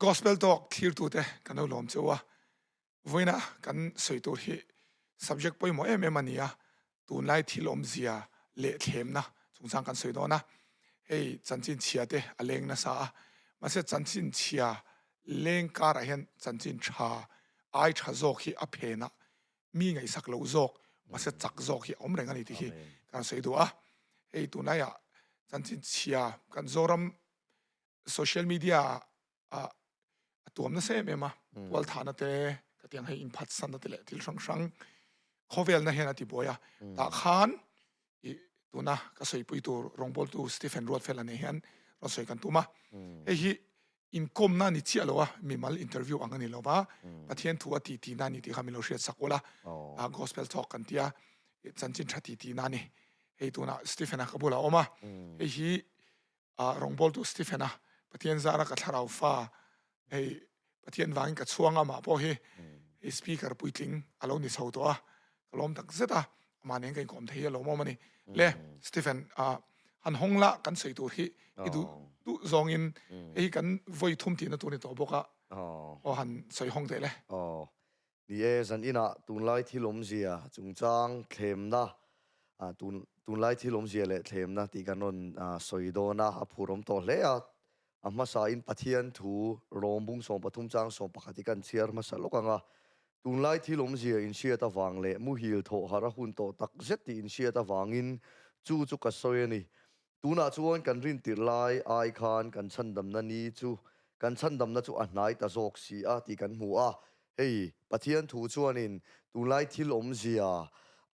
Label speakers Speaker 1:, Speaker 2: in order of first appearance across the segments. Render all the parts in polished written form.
Speaker 1: Gospel Talk thlirtute kan lo lawm cheu a, vawiina kan sawi tur hi subject pawimawh em em a ni a, tunlai thil awmzia leh thlemna chungchang kan sawi dawn a, hei chanchin chhia te a leng nasa a, mahse chanchin chhia leng karah hian chanchin tha ai tha zawk hi a phenah mi ngaihsak loh zawk mahse chak zawk hi a awm reng a ni tih hi kan sawi duh a, hei tunlaiah chanchin chhia kan Zoram social media ah a tuam nasa em em a tual thahna te ka tiang hei inphatsanna te leh thil hrang hrang khawvelna hian a ti buai a tah khan i tuna ka sawipui tur rawngbawltu Stephen Ruatfela nen hian rawn sawi kan tum a hei hi inkawmna a ni chiah lo a mimal interview ang a ni lo va Pathian thu a ti tihna a ni tih kha min lo hriat sak ula gospel talk kan tia chanchin tha ti tihna a ni hei tunah Stephen-a ka bulah a awm a hei hi Ah rawngbawltu Stephen-a Pathian zara ka thlarau fa hei Pathian vangin ka chhuang a mah pawh hi hei speaker puitling a lo ni chho tawh a ka lawm tak zet a amah nen ka inkawm thei hi a lawmawm a ni. Le Stephen ah han hawng la kan sawi tur hi i duh duh zawngin hei hi kan vawi thum tihna tur ni tawh bawk a aw han sawi hawng teh le.
Speaker 2: Aw Ni e, zan inah tunlai thil awmzia chungchang thlemna, tun tunlai thil awmzia leh thlemna tih kan rawn sawi dawn a, a phur awm tawh hle a. A hmasain Pathian thu rawng bung 13 chang 11 hi kan chhiar hmasa lawk ang a. Tunlai thil awmzia inhriat avang leh muhil thawh harh a hun tawh tak zet tih inhriat avangin chu chu ka sawi a ni. Tunah chuan kan rintirh lai ai khan kan chhandamna ni chu kan chhandamna chu a hnai ta zawk si a tih kan hmu a. Hei, Pathian thu chuanin tunlai thil awmzia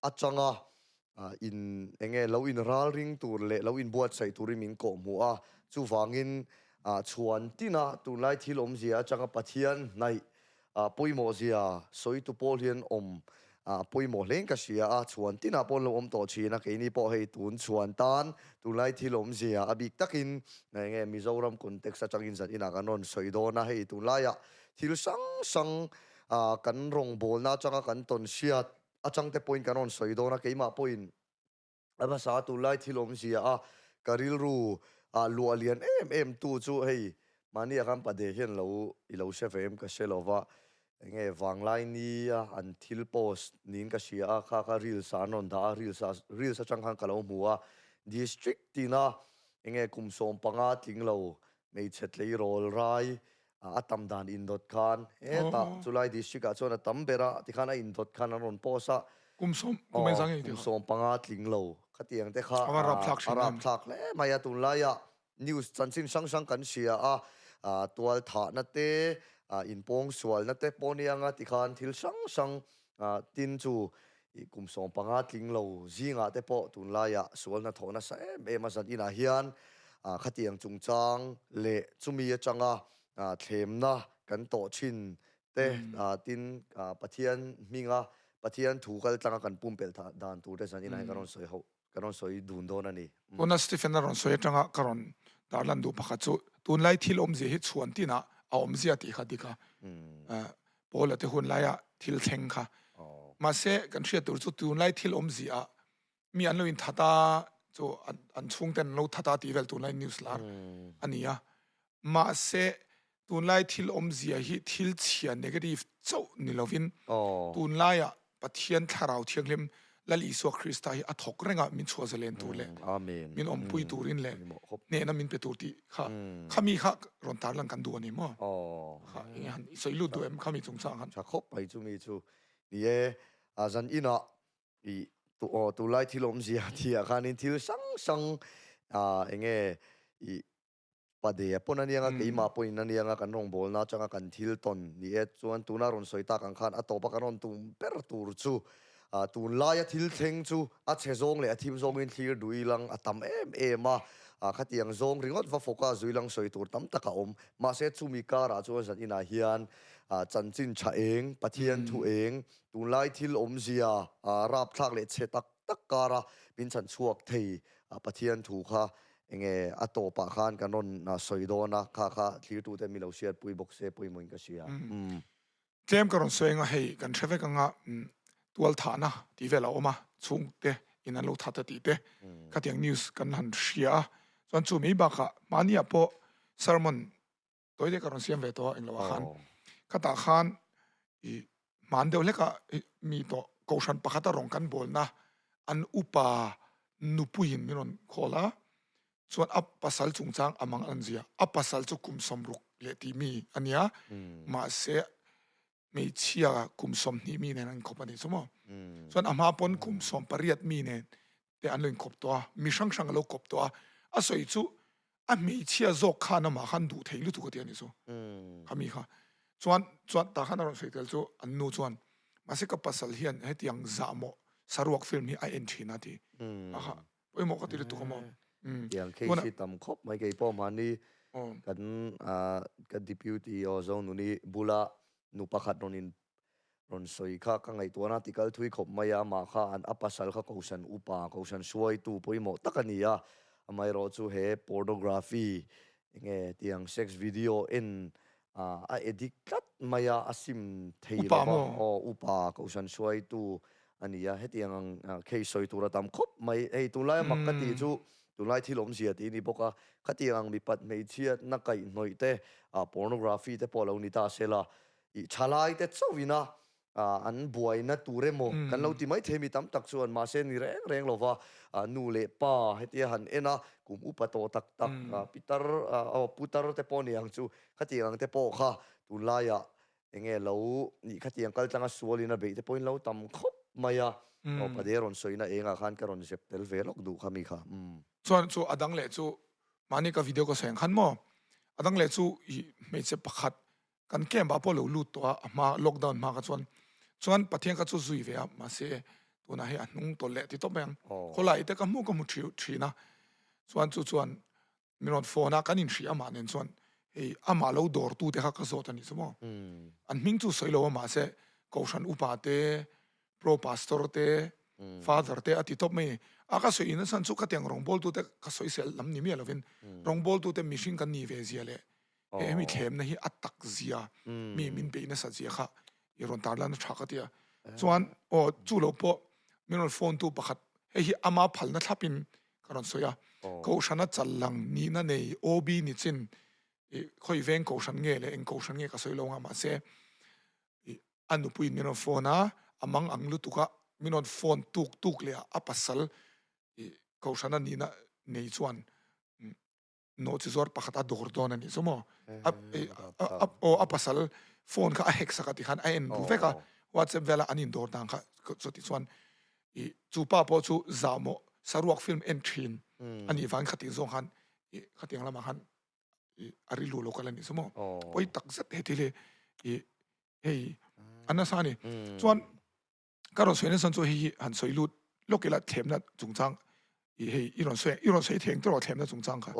Speaker 2: atanga in eng nge lo inralring tur leh lo inbuatsaih turin min kawh hmu a. Chuvangin chhuan tina tunlai thil awmzia atanga Pathian hnaih Pawimawhzia sawitu pawl hian awm pawimawh hlein ka hria a, chhuan tinah pawh an lo awm tawh thin a, keini pawh hei tun chhuan tan tunlai thil awmzia a bik takin eng nge Mizoram context atangin zan inah kan rawn sawi dawn a, hei tunlaiah thil hrang hrang kan rawngbawlna atanga kan tawn hriat atang te pawhin kan rawn sawi dawn a, keimah pawhin A hmasa tunlai thil awmzia a ka rilru ah luah lian em em tu chu hei mahni ah khan pade hian lo i lo hre ve em ka hre lo va, enge vanglai ni a an thil post niin ka hria a kha kha reels ah an rawn dah a reels ah reels atang khan ka lo hmu a district tina enge kum 15 tling lo hmeichhe tleirawl rai a tam dan indawt khan hetah chulai district ah chuan a tam ber a tikhan a indawt khan an rawn post a.
Speaker 1: Kum sawm, kum eng zang nge
Speaker 2: kum 15 tling lo khatiang te kha
Speaker 1: a rapthlak
Speaker 2: a rapthlak hle mai a tunlaiah news chanchin hrang hrang kan hria a tual thahna te inpawng sualna te pawh nia anga tikhan thil hrang hrang tin chu kum 15 tling lo zingah te pawh tunlaiah sualna thawh nasa em em a zan inah hian khatiang chungchang leh chumi atanga thlemna kan tawh thin te tin Pathian hminga Pathian thu kal tlanga kan pumpelh dan tur te zan inah hian kan rawn sawi ho kan rawn sawi dun dawn a ni.
Speaker 1: Tuna Stephen a rawn sawi atanga ka rawn tarlan duh pakhat chu tunlai thil awmzia hi chhuan tinah a awmzia tih kha dik a, Paula te hun laia thil thleng kha. Mahse kan hriat tur chu tunlai thil awmzia ah mi an lo inthat a, chu an chhungten an lo that a tih vel tunlai news lar a ni a. Mahse tunlai thil awmzia hi thil chhia negative chauh ni lovin tunlaiah Pathian Thlarau Thianghlim Lal Isua Krista hi a thawk reng a, min chhuah zalen tur leh min awmpui turin leh hnehna min pe tur tih kha khami kha rawn tarlan kan duh a ni maw? Kha enge han i sawi lut duh em khami chungchang han?
Speaker 2: Tha khawp mai chumi chu ni e, a zan inah i tunlai thil awmzia tihah khanin thil hrang hrang enge i Pade a pawn a niang a, keimah pawhin a niang a, kan rawngbawlna atanga kan thil tawn ni e. Chuan tuna rawn sawi tak ang khan a tawpa kan rawn tum ber tur chu tunlaia thil thleng chu a chhe zawng leh a thim zawngin thlir duh ilang a tam em em a, khatiang zawng ringawt va fawka zui lang sawi tur tam tak a awm. Mahse chumi karah chuan zan inah hian chanchin tha eng, Pathian thu eng, tunlai thil awmzia rapthlak leh chhe tak tak kara min chhan chhuak thei Pathian thu kha Enge a tawpah khan kan rawn sawi dawn a, kha kha thlirtute mi lo hriatpui bawk se pawimawhin ka hria.
Speaker 1: Tlem ka rawn sawi anga hei kan hre vek anga tual thahna tih vel a awm a, chhungte in an lo that a tih te khatiang news kan han hria a, chuan chu mai bakah mahniah pawh sermon. Tawi te ka rawn siam ve tawh a englo ah khan. Khatah khan i hman deuh hlek a mi tawh kohhran pakhat a rawn kan bawlna an upa nupuiin min rawn call a, chuan a pasal chungchang a mang an zia. A pasal chu kum 60 leh tih mi a nia, mahse hmeichhia kum 20 mi nen an inkhawp a nih chu maw. Chuan a hma pawn kum 18 mi nen te an lo inkhawp tawh a, mi hrang hrang a lo kawp tawh a, a sawi chu a hmeichhia zawk khan amah khan duh thei lutuk a ti a nih chu. Kha mi kha. Chuan chuan tah khan a rawn sawi tel chu an nu chuan mahse ka pasal hian hetiang zahmawh saruak film hi a en thin a ti. A kha pawimawh ka ti lutuk a maw.
Speaker 2: Tiang case hi tam khawp mai kei pawh mahni kan ka deputy aw Zonuni bula nu pakhat rawn in rawn sawi kha ka ngaihtuahna ti kal thui khawp mai a, amah kha an a pasal kha Kohhran upa, Kohhran hruaitu pawimawh tak a ni a, amaherawh chu he pornography enge tiang sex video en a addict tlat mai a, a sim thei lo va, aw upa Kohhran hruaitu a ni a, hetiang ang case sawi tur a tam khawp mai, hei tunlai a mak ka tih chu tunlai thil awmzia tih a ni bawk a, khatiang ang mipat hmeichhiatna kaihhnawih te, pornography te pawh lo ni ta sela, I thalai te chauhin a an buaina tur emaw kan lo ti mai thei mi tam tak chuan mahse ni reng reng lova nu leh pa hetia han en a kum upa tawh tak tak pitar aw putar te pawh ni ang chu khatiang ang te pawh kha tunlaiah enge lo nih khatiang kal tlanga sualin a beih te pawhin lo tam khawp mai a aw pade rawn sawina engah khan ka rawn zep tel ve lawk duh kha mi kha umm.
Speaker 1: Chuan chu a dang leh chu mahni ka video ka sawi ang khan maw a dang leh chu i hmeichhe pakhat Kan camp ah pawh lo lut tawh a, a hma lockdown hma kha chuan chuan Pathian kha chu zui ve a, mahse tunah hei a hnung tawlh leh ti tawp mai ang. Khawlai te ka hmu ka hmu thin a, chuan chu chuan min rawn phone a, kan inhrih amah nen chuan hei amah lo dawr tu te kha ka zawt a nih chu maw. An hming chu sawi lo a mahse Kohhran upa te, Pro Pastor te, Father te a ti tawp mai. A ka sawi in asan chu khatiang rawngbawltu te ka sawisel lam ni miah lovin rawngbawltu te mihring kan ni ve zia leh He hemi thlemna hi a tak zia, mi min beih nasat zia kha i rawn tar lan a tha ka ti a. Chuan aw chu lo pawh min rawn phone tu pakhat hei hi ama phalna thlapin ka rawn sawi a. Kohhrana chal lang nihna nei OB ni chin i khawi veng kohhran nge leh eng kohhran nge ka sawi lo anga mahse i a nupuiin min rawn phone a, a mang ang lutuk a min rawn phone tuk tuk leh a a pasal i kohhrana nihna nei chuan nawhchi zuar pakhat a dawr dawn a nih chu maw a aw a pasal phone kha a hack sak a ti khan a en duh vek a whatsapp vela an in dawr dan kha chuti chuan i chu pa pawh chu zahmawh saruak film en thin a nih vangin khatiang zawng khan i khatiang lamah khan i a rilru lo kal a nih chu maw pawi tak zet he thil hi i hei a nasa a ni chuan Ka rawn sawi nasa chu hei hi han sawi lut lawk ila thlemna chungchang i hei i rawn sawi i rawn sawi theng tawh thlemna chungchang kha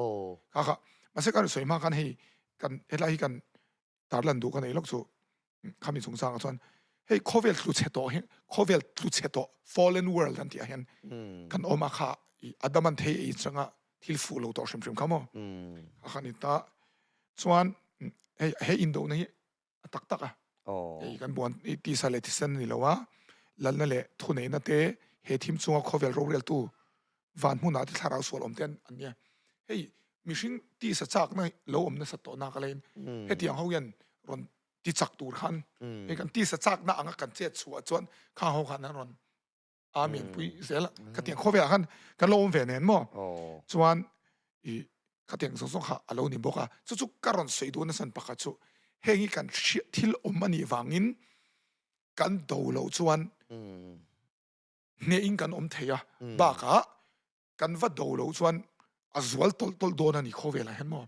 Speaker 1: kha kha mahse ka rawn sawi hma khan hei kan helai hi kan tarlan duh ka nei lawk chu khami chungchang ah chuan hei khawvel tlu chhe tawh hi khawvel tlu chhe tawh fallen world an tih ah hian kan awm a kha i Adam an thei ei changa thil fuh lo tawh hrim hrim kha maw kha kha ni ta chuan hei he indona hi a tak tak a. Hei kan buan i tisa leh thisen a ni lo a, lalna leh thuneihna te he thim chunga khawvel roreltu van hmunah te thlarau sual awm te an nia. Hei mihring tisa chakna lo awm nasa tawh nak alaiin hetiang ho hian rawn ti chak tur khan hei kan tisa chakna anga kan chet chhuah chuan khang ho khan an rawn Amen pui zel a khatiang khawvelah khan kan lo awm ve nen maw chuan i khatiang zawng zawng kha a lo ni bawk a chu chu ka rawn sawi duh nasan pakhat chu heng hi kan hriat thil awm a nih vangin kan do loh chuan hnehin kan awm thei a bakah Kan va do loh chuan a zual tawlh tawlh dawn a ni khawvelah hian maw?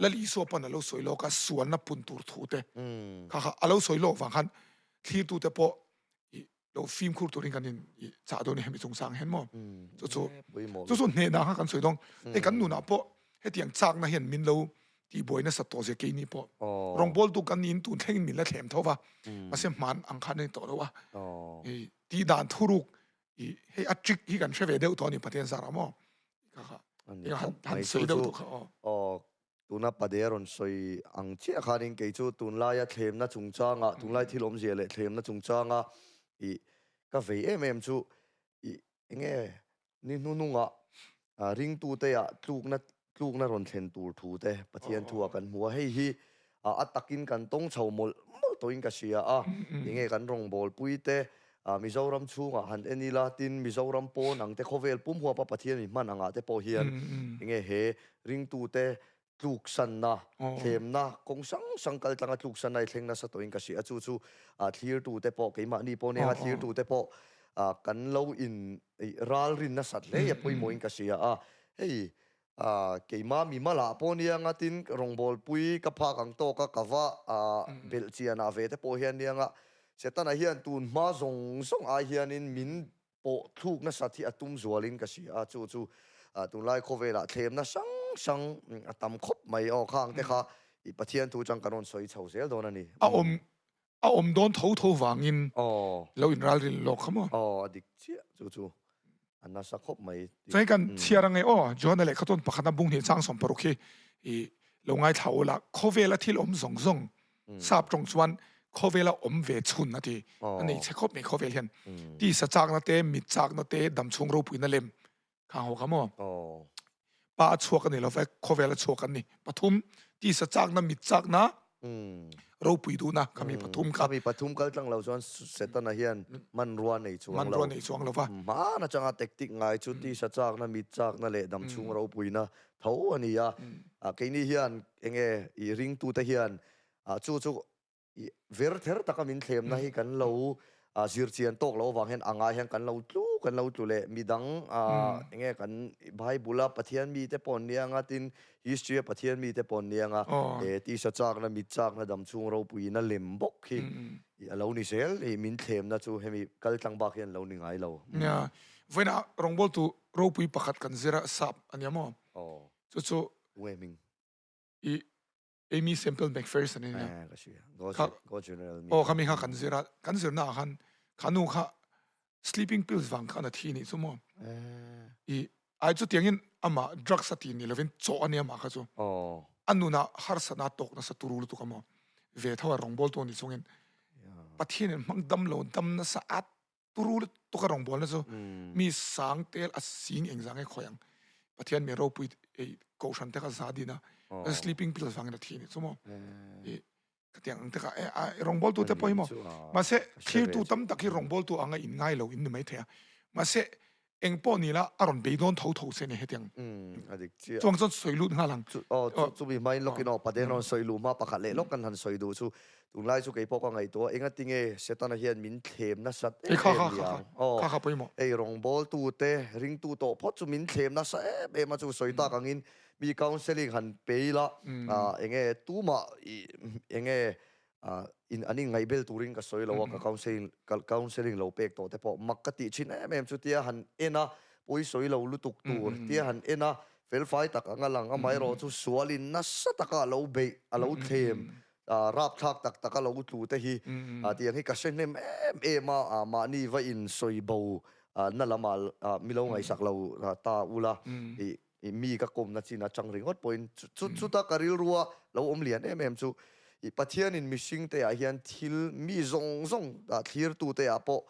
Speaker 1: Lal Isua pawn a lo sawi lawk a, sualna pun tur thu te kha kha a lo sawi lawk vang khan thlirtute pawh i lo fimkhur turin kan in i chah dawn a ni hemi chungchang hian maw? Chu chu chu chu hnehna kha kan sawi dawn. Hei kan nunah pawh hetiang chakna hian min lo tihbuai nasat tawh zia keini pawh rawngbawltu kan niin tun thlengin min la thlem tho va, mahse hman ang khan a ni tawh lo a. Tihdan thuruk I hei a trick hi kan hre ve deuh tawh a ni Pathian zarah maw? Kha kha
Speaker 2: Ani han
Speaker 1: han sawi deuh tawh kha aw.
Speaker 2: Aw tuna Pade rawn sawi ang chiah khanin kei chu tunlaia thlemna chungchanga tunlai thil awmzia leh thlemna chungchanga i ka vei em em chu i enge ni hnuhnungah ringtute ah tlukna tlukna rawn thlen tur thu te Pathian thu ah kan hmu a hei hi. A takin kan tawng chho mawlh mawlh tawhin ka hria a, enge kan rawngbawlpui te Mizoram chhungah han en ila, tin Mizoram pawn ang te khawvel pum huapa Pathian mi hman angah te pawh hian enge he ringtute tluksanna, thlemna kawng hrang hrang kal tlanga tluksanna i thleng nasa tawhin ka hria a, chu chu thlirtute pawh keimahni pawh nia thlirtute pawh kan lo in ralrin nasat hle a pawimawhin ka hria a, hei Keimah mi malah pawh nia nga tin rawngbawlpui ka phak ang tawk a ka va belh chian ah ve te pawh hian nia nga Setana hian tun hma zawng zawng ai hianin min pawh thluk nasat hi a tum zualin ka hria a, chu chu tunlai khawvelah thlemna hrang hrang a tam khawp mai aw khang te kha i Pathian thu chang kan rawn sawi chho zel dawn a ni.
Speaker 1: A awm a awm dawn tho tho vangin lo inralrin lawk kha maw?
Speaker 2: Aw a dik chiah chu chu a nasa khawp mai.
Speaker 1: Chuan kan chhiar ange aw, Johana lehkha tawn pakhata bung hnih chang 60 hi i lo ngaithla ula, khawvela thil awm zawng zawng sap tawng chuan khawvela awm ve chhun a ti, a nei chhe khawp mai khawvel hian tisa chakna te, mit chakna te, damchhung ropuina lem Khang ho kha maw? Pa a chhuak a ni lo ve, khawvel a chhuak an ni. Pathum, tisa chakna, mit chakna, ropui duhna, khami pathum kha.
Speaker 2: Khami pathum kal tlang lo chuan Setana hian hmanrua nei chuang lo.
Speaker 1: Hmanrua nei chuang lo va.
Speaker 2: Hman atanga tactic ngai chu tisa chakna, mit chakna leh damchhung ropuina tho a ni a. Keini hian enge i ringtute hian chu chu I ver ther taka min thlemna hi kan lo zir chian tawk loh avang hian anga hian kan lo tlu kan lo tlu leh midang enge kan Bible a Pathian mite pawh an nia anga tin history a Pathian mite pawh an nia anga he tisa chakna mit chakna dam chhung ropuiin a lem bawk hi a lo ni zel i min thlemna chu hemi kal tlang bak hian lo ni ngai lo.
Speaker 1: Nia, vawiinah rawngbawltu ropui pakhat kan zir a sap a nia maw? Chu chu
Speaker 2: Tunge hming?
Speaker 1: I Amy Semple McPherson a nia.
Speaker 2: Eh, ka hria. Go,
Speaker 1: Kha,
Speaker 2: go general mi.
Speaker 1: aw kha mi kha kan zir a, kan zirna ah khan kha nu kha sleeping pills vang khan a thi nih chu maw.
Speaker 2: Eh.
Speaker 1: I ai chu tiangin amah drugs a ti ni lovin chaw a nia amah kha chu.
Speaker 2: Aw.
Speaker 1: A nunah harsatna a tawk nasa turu lutuk a maw. Ve tho a rawngbawl tu a ni chungin Pathianin hmang dam lo dam nasa at turu lutuk a rawngbawlna chu mi sang tel a sing engzang nge khawi ang Pathian mi ropui ei kohhran te kha za din a sleeping pills vangin a thi a nih chu maw i ka tiang ang te kha rawngbawltu te pawh hi maw mahse thlirtu tam tak hi rawngbawltu anga in ngai lo in ni maithei a mahse Eng pawh ni la, a rawn bei dawn tho tho che ni hetiang.
Speaker 2: Umm, a dik chiah.
Speaker 1: Chuang chuan sawi lut nghal ang.
Speaker 2: Chu, aw, chu, chumi hmain lawkin aw, Paden rawn sawi luh hma pakhat leh lawk kan han sawi duh chu, tunlai chu kei pawh ka ngaihtuah, engatinge Setana hian min thlem nasat em em ni ang?
Speaker 1: Aw, kha kha pawimawh.
Speaker 2: Hei rawngbawltute, ringtu tawh phawt chu min thlem nasa em em a, chu sawi tak angin mi counselling han pe ila, enge tumah i, enge In an inngaihbel turin ka sawi lo a, ka counselling ka counselling lo pek tawh te pawh mak ka tih thin em em chu tia han en a, pawi sawi lo lutuk tur tia han en a, felfai tak anga lang amaherawh chu sualin nasa taka a lo beih, a lo thlem, rapthlak tak taka lo tlu te hi tiang hi ka hre hnem em em a, mahni va insawi bo na lamah mi lo ngaihsak lo ta ula ih I mi ka kawmna chin atang ringawt pawhin chu chuta ka rilrua lo awm lian em em chu i Pathianin mihringte ah hian thil mi zawng zawng thlirtute ah pawh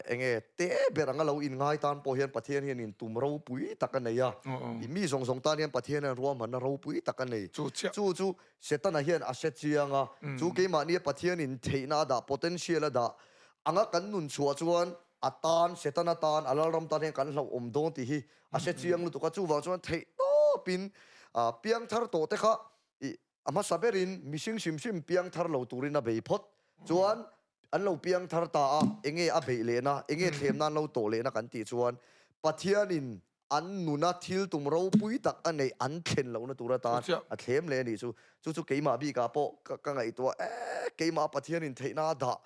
Speaker 2: enge te ber anga lo inngai tan pawh hian Pathian hian in tum ropui tak a nei a, i mi zawng zawng tan hian Pathian hian ruahmanna ropui tak a nei. Chu chu Setana hian a hre chiang a, chu keimahnia Pathianin theihna a dah, potential a dah anga kan nun chhuah chuan a tan, Setana tan, a lalram tan hian kan hlauhawm dawn tih hi a hre chiang lutuk a, chuvang chuan theih tawpin piang thar tawh te kha ih a hmasa berin mihring hrim hrim piang thar lo turin a bei phawt chuan an lo piang thar ta a, enge a beih lehna, enge thlemna an lo tawh lehna kan tih chuan Pathianin an nuna thil tum ropui tak a neih an thlen lohna tur atan a thlem leh a nih chu. Chu chu keimah bikah pawh ka ngaihtuah e, keimah Pathianin theihna a dah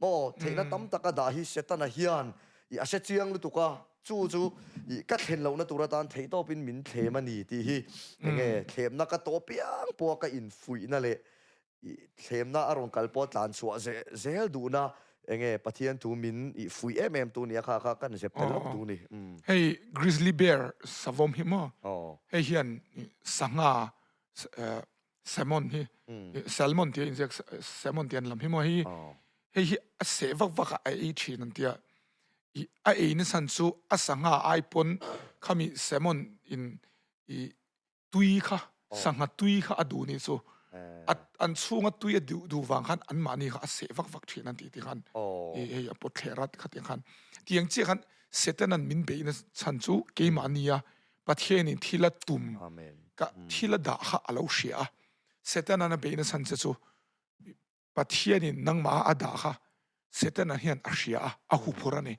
Speaker 2: maw, theihna tam tak a dah hi Setana hian i a hre chiang lutuk a, chu chu i ka thlen lohna tur atan theihtawpin min thlem a ni tih hi enge thlemna ka tawh piang pawha ka infuihna leh I thlemna a rawn kal pawh tlan chhuah zel duhna enge Pathian thu min i fuih em em tu nia kha kha kan zep tel lawk tu ni.
Speaker 1: Hei grizzly bear savawm hi maw hei hian sangha salmon hi salmon tia inziak salmon tia an lam hi maw hei hei hi a seh vak vak a a ei thin an tia i a ei nasan chu a sangha ai pawn khami salmon in i tui kha sangha tui kha a duh nih chu. A an chhunga tui a duh duh vang khan an mahni kha a seh vak vak thin an tih ti khan hei a pawt thleh rat khatiang khan. Tiang chiah khan Satan an min beihna chhan chu keimahni a Pathianin thil a tum ka thil a dah kha a lo hria a. Satan an a beihna chhan che chu Pathianin nangmah a dah kha Setana hian a hria a, a huphur a ni.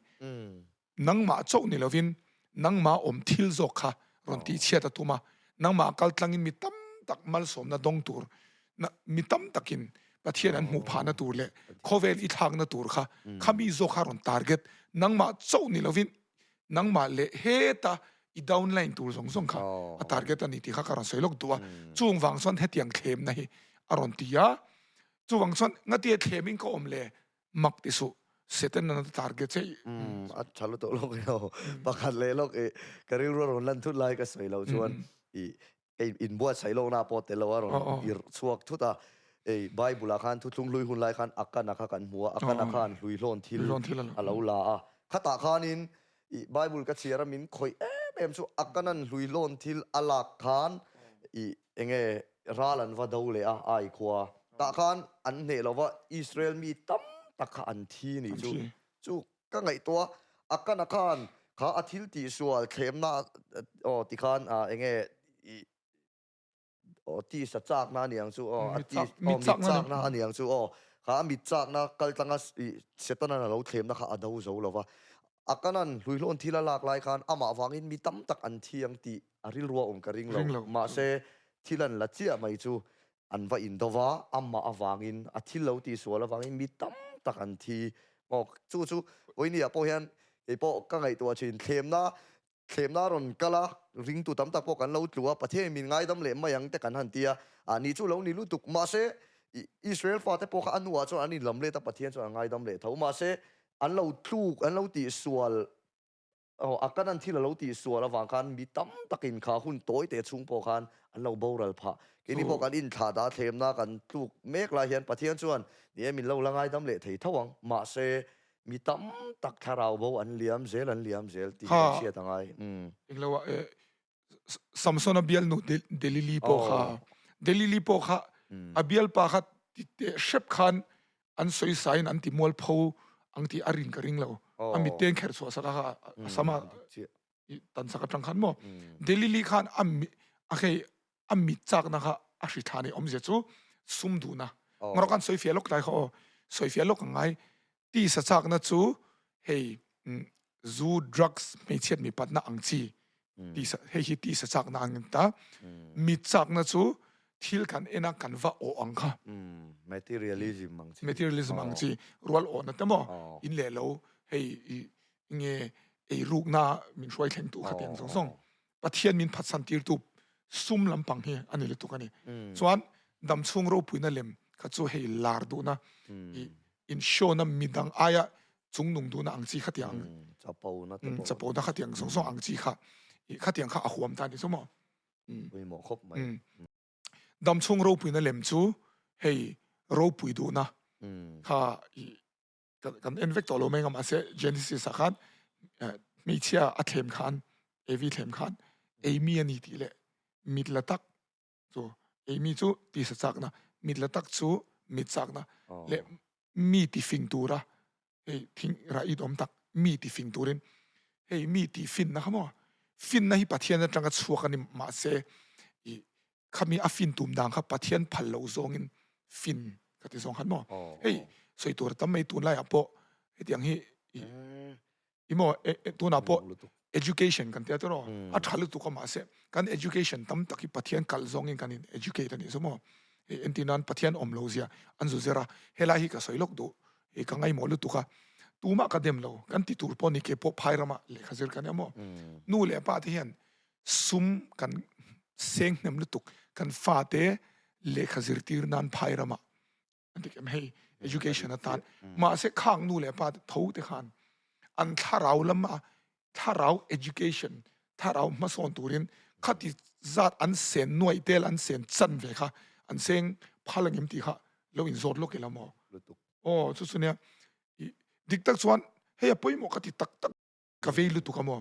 Speaker 1: Nangmah chauh ni lovin nangmah awm thil zawk kha rawn tihchhiat a tum a, nangmah kal tlangin mi tam tak malsawmna dawng tur, mi tam takin Pathian an hmuh phahna tur leh khawvel i thlakna tur kha, khami zawk kha rawn target, nangmah chauh ni lovin nangmah leh heta i downline tur zawng zawng kha a target a ni tih kha ka rawn sawi lawk duh a. Chung vang chuan hetiang thlemna hi a rawn ti a. Chuvang chuan ngatia thlemin ka awm le mak ti suh Satan a target che.
Speaker 2: Umm a tha lutuk lawk ilo. Pakhat leh lawk i ka rilru a rawn lan thut lai ka sawi loh chuan i kei inbuatsaih lawkna pawh tel lo a rawn irh chhuak thut a. Ei Bible ah khan thuthlung hlui hun lai khan Akana kha kan hmu a, Akana khan hluihlawn thil a lo la a. Khatah khanin i Bible ka chhiar a min khawih em em chu Akanan hluihlawn thil a lak khan i Enge ral an va do leh a, ai khua. Tah khan an hneh lo va, Israel mi tam tak kha an thi nih chu. Chu ka ngaihtuah a, Akana khan kha a thil tihsual thlemna aw ti khan enge i aw tisa chakna a niang chu aw, a ti aw mit chakna a niang chu aw, kha a mit chakna kal tlanga i Setanan a lo thlemna kha a do zo lo va. Akanan hluihlawn thil a lak lai khan amah vangin mi tam tak an thi ang tih A rilru a awm ka ring lo. Mahse, thil an la chiah mai chu an va indo va, amah avangin, a thil lo tihsual avangin mi tam tak an thi. Aw, chu chu Vawinia pawh hian kei pawh ka ngaihtuah thin, thlemna, thlemna a rawn kal a, ringtu tam tak pawh kan lo tlu a, Pathianin min ngaidam leh mai ang te kan han ti a, ah ni chu lo ni lutuk. Mahse, Israel fate pawh kha a hnuah chuan an inlam let a, Pathian chuan a ngaidam leh tho. Mahse, an lo tluk, an lo tihsual Aw, a kanan thil a lo tihsual avang khan mi tam takin kha hun tawi te chhung pawh khan an lo boral phah. Keini pawh kan inthlah dah thlemna kan tluk mek lai hian Pathian chuan ni e min lo la ngaidam leh thei tho ang, mahse mi tam tak thlarau bo an liam zel an liam zel tih kan hriat a ngai. Umm.
Speaker 1: Englo ah eh Samsona bialnu Delili pawh kha Delili pawh kha a bialpa kha ti teh hrep khan an sawi sain an ti mualpho ang tih a rin ka ring lo. A mitten kherh chhuah sak a kha a sama tan sak atang khan maw. Delili khan a a hei a mit chakna kha a hri thla nei awmzia chu sum duhna. Ngawrh khan sawi fiah lawk tlai kha aw. Sawi fiah lawk ang ngai. Tisa chakna chu hei zu, drugs, hmeichhiat mipatna ang chi tisa hei hi tisa chakna ang in ta. Mit chakna chu thil kan en a kan va awh ang kha.
Speaker 2: Materialism ang
Speaker 1: chi. Materialism ang chi rual awhna te maw in leh lo hei i nge eirukna min hruai thleng tu kha tiang zawng zawng. Pathian min phatsan tirtu sum lampang hi a ni lutuk a ni. Chuan damchhung ropuina lem kha chu hei lar duhna i in show na midang aia chungnung duhna ang chi kha tiang
Speaker 2: chapona te
Speaker 1: pawh chapona kha tiang zawng zawng ang chi kha i kha tiang kha a huam ta ni chu maw.
Speaker 2: Pawimawh khawp mai.
Speaker 1: Damchhung ropuina lem chu hei ropui duhna kha i kan en vek tawh lo mai ang a mahse Genesis ah khan hmeichhia a thlem khan Evi thlem khan Amy a ni tih leh mit la tak chu Amy chu tisa chakna mit la tak chu mit chakna leh mi ti fing tura hei thing rah it awm tak mi ti fing turin hei mi ti finna kha maw finna hi Pathian atanga chhuak a ni mahse i Khami a fin tum dan kha Pathian phal loh zawngin fin ka ti zawng khan maw. Hei sawi tur a tam mai tunlaiah pawh hetiang hi i maw tunah pawh education kan tia tawh a tha lutuk a mahse kan education tam tak hi Pathian kalh zawngin kan in educate a nih chu maw. Hei entir nan Pathian awm lo zia an zu zir a, helai hi ka sawi lawk duh hei ka ngaimawh lutuk a, tumah ka dem lo kan ti tur pawh ni ke pawh phai ramah lehkha zir ka nia maw. Nu leh pa te hian Sum kan seng hnem lutuk kan fate lehkha zirtir nan phai ramah an ti kem hei education atan mahse khang nu leh pa te tho te khan an thlarau lama thlarau education thlarau hmasawn turin khati zat an sen nuaih tel an sen chan ve kha an seng phal angem tih kha lo in zawt lawk ila maw aw chu chu nia dik tak chuan hei a pawimawh ka ti tak tak. Ka vei lutuk a maw?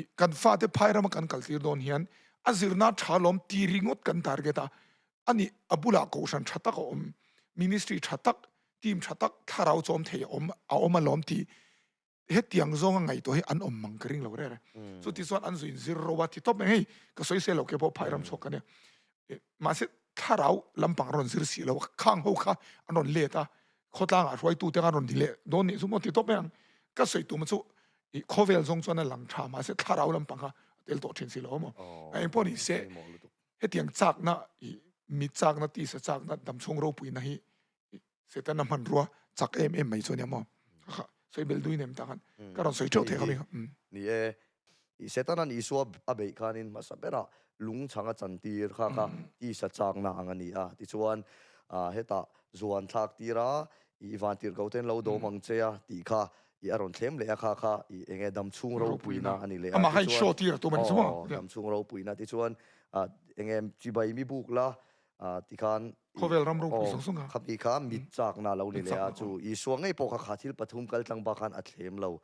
Speaker 1: I kan fate phai rama kan kaltir dawn hian a zirna tha lawm ti ringawt kan target a. Ani a bulah kohhran tha tak a awm, ministry tha tak, team tha tak, thlarau chawm thei a awm a awm alawm tih hetiang zawnga ngaihtuah hi an awm mang ka ring lo rere. Chuti chuan an zuin zir ro a ti tawp mai hei ka sawi se lo ke pawh phai ram chhuak ka nia. Mahse thlarau lampang a rawn zir si lo a, khang ho kha an rawn let a, khawtlangah hruaitu te kha an rawn ti leh dawn nih chu maw ti tawp mai ang. Ka sawi tum chu i khawvel zawng chuan a lang tha mahse thlarau lampang kha a tel tawh thin si lo a maw. Eng pawh ni se hetiang chakna i mit chakna tisa chakna damchhung ropuina hi Setana hmanrua chak em em mai chu ania maw? Kha kha sawi bel dui nem tak an ka rawn sawi teuh thei kha mi kha.
Speaker 2: Ni e, i Setanan Isua a beih khanin hmasa berah lung chhang a chantir kha kha tisa chakna ang a ni a. Tichuan hetah zuan thlak tir a, i vantirhko ten lo dawm ang che a tih kha i a rawn thlem leh a kha kha i enge damchhung ropuina a ni leh a.
Speaker 1: Amah kha in show tir a tum a ni chu maw?
Speaker 2: Aw, damchhung ropuina tichuan enge chibai mi buk la Tikhan
Speaker 1: Khawvel ram ropui zawng zawng
Speaker 2: a. Khami kha mit chakna a lo ni leh a, chu Isua ngei pawh kha kha thil pathum kal tlang bak khan a thlem lo.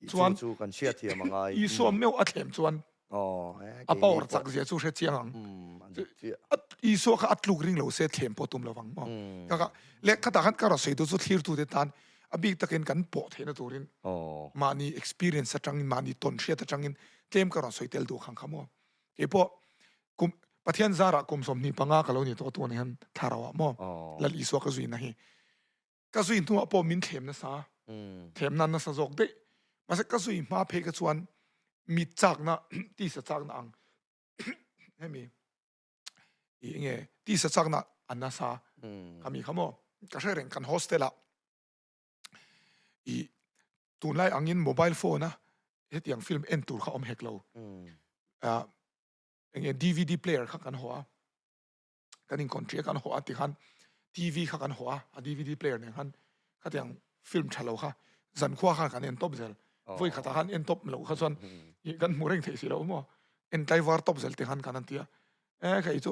Speaker 1: Chuan
Speaker 2: chu kan hriat thiam a ngai.
Speaker 1: Isua meuh a thlem chuan a power chak zia chu hre chiang ang. Isua kha a tluk ring lo se thlem pawh tum lo vang maw. Ka kha leh khatah khan ka rawn sawi duh chu thlirtute tan a bik takin kan pawh theihna turin mahni experience atangin mahni tawn hriat atangin tlem ka rawn sawi tel duh khang kha maw. Keipawh kum Pathian zarah kum 25 ka lo ni tawh tun hian thlarau ah maw Lal Isua ka zui na hi ka zui hnuah pawh min thlem nasa thlem na nasa zawk daih mahse ka zui hma phei ka chuan mit chakna tisa chakna ang hemi i nge tisa chakna an nasa kami kha maw ka hre reng kan hostel ah i tunlai angin mobile phone a hetiang film en tur kha awm hek lo enge DVD player kha kan haw a kan in country a kan haw a tikhan TV kha kan haw a a DVD player nen khan khatiang film tha lo kha zankhua khan kan en tawp zel voi khatah khan en tawp lo kha chuan kan hmu reng thei si lo maw en tlaivar tawp zel tikhan kan an ti a e kha i chu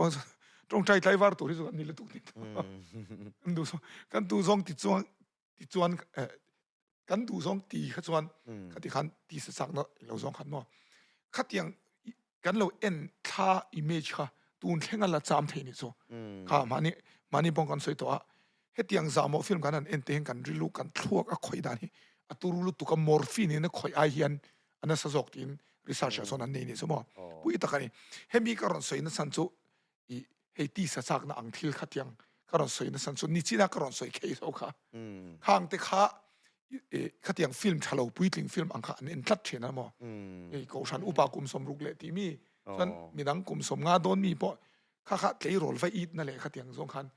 Speaker 1: tawngtai tlaivar tur hi chu kan ni lutuk ni kan duh kan duh zawng ti chuan ti chuan kan duh zawng ti kha chuan khati khan ti sa chak na lo zawng khan maw khatiang kan lo en thla image kha tun thlenga la cham thei ni chu kha mani mani pawng kan sawi tawh a hetiang zahmawh film kan han en te hian kan rilu kan thluak a khawih dan hi a turu lutuk a morphine in a khawih ai hian a nasa zawk tiin research ah chuan an nei ni chu maw pui tak a ni hemi ka rawn sawi nachhan chu i hei tisa chakna ang thil kha tiang ka rawn sawi nasa chu nichina ka rawn sawi khei ho kha khang te kha khatiang film thalo puitling film ang kha an en tlat thin a maw ei kohhran upa kum 60 leh ti mi chuan midang kum 50 dawn mi pawh kha kha tleirawl va it na leh khatiang zawng khan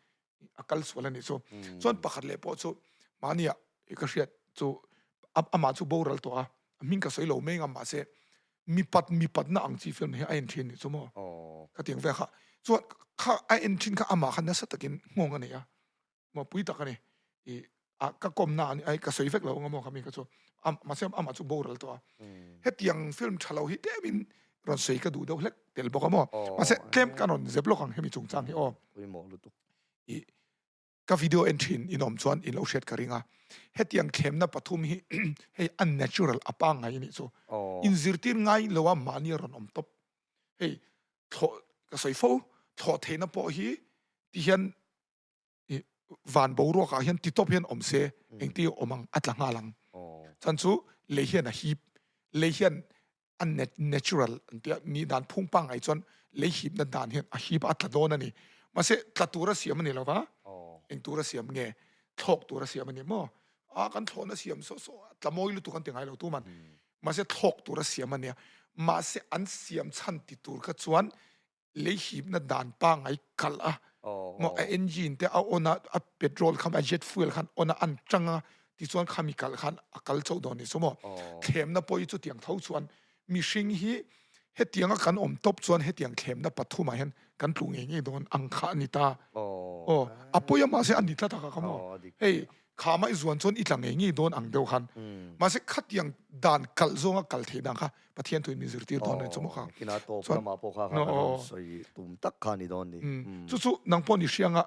Speaker 1: a kal sual a nih chu. Chuan pakhat leh pawh chu mahnia ka hriat chu amah chu boral tawh a, a hming ka sawi lo mai ngam mahse mipat mipatna ang chi film hi a en thin nih chu maw ka tiang vel kha. Chuan kha a en thin kha amah kha nasa takin nghawng a nei a, maw pui tak a ni. I a ka kawmna a ni ai ka sawi vek lo ang maw khami kha chu mahse amah chu boral tawh a. Hetiang film tha lo hi tlemin rawn sawi ka duh deuh hlek tel bawk a maw. Mahse tlem ka rawn zep lawk ang hemi chungchang hi aw.
Speaker 2: Pawimawh lutuk.
Speaker 1: I ka video en thin in awm chuan in lo hriat ka ring a. Hetiang thlemna pathum hi hei unnatural a pangngai a nih chu. Inzirtir ngai lo a mahni a rawn awm tawp. Hei thlawh ka sawi fo thlawh theihna pawh hi tihian i van boruak ah hian titawp hian awm se engti awm ang a tla nghal ang chan chu lei hian a hip lei hian a natural an tia ni dan phung pangngai chuan lei hipna dan hian a hip a tla dawn a ni mahse tla tura siam a ni lova eng tura siam nge thlawk tura siam a ni maw a kan thlawhna siam saw saw tla mawi lutuk an ti ngai lo tuman mahse thlawk tura siam a nia mahse an siam chhan ti tur kha chuan lei hipna dan pangngai kalh a maw a engine te a on a a petrol kha a jet fuel khan on a an tang a tichuan khami kalh khan a kal chauh dawn ni chu maw thlemna pawh hi chutiang tho chuan mihring hi hetianga kan awm tawp chuan hetiang thlemna pathumah hian kan tlu ngei ngei dawn ang kha a ni ta aw a pawi a mahse a ni tlat a kha kha maw hei khama i zuan chuan i tla ngei ngei dawn ang deuh khan mahse khatiang dan kalh zawnga kal theih dan kha Pathian thuin min zirtir dawn a ni chu maw kha.
Speaker 2: Kina tawp lamah pawh kha kha kan rawn sawi tum tak kha a ni dawn ni.
Speaker 1: Chu chu nang pawh ni hrianga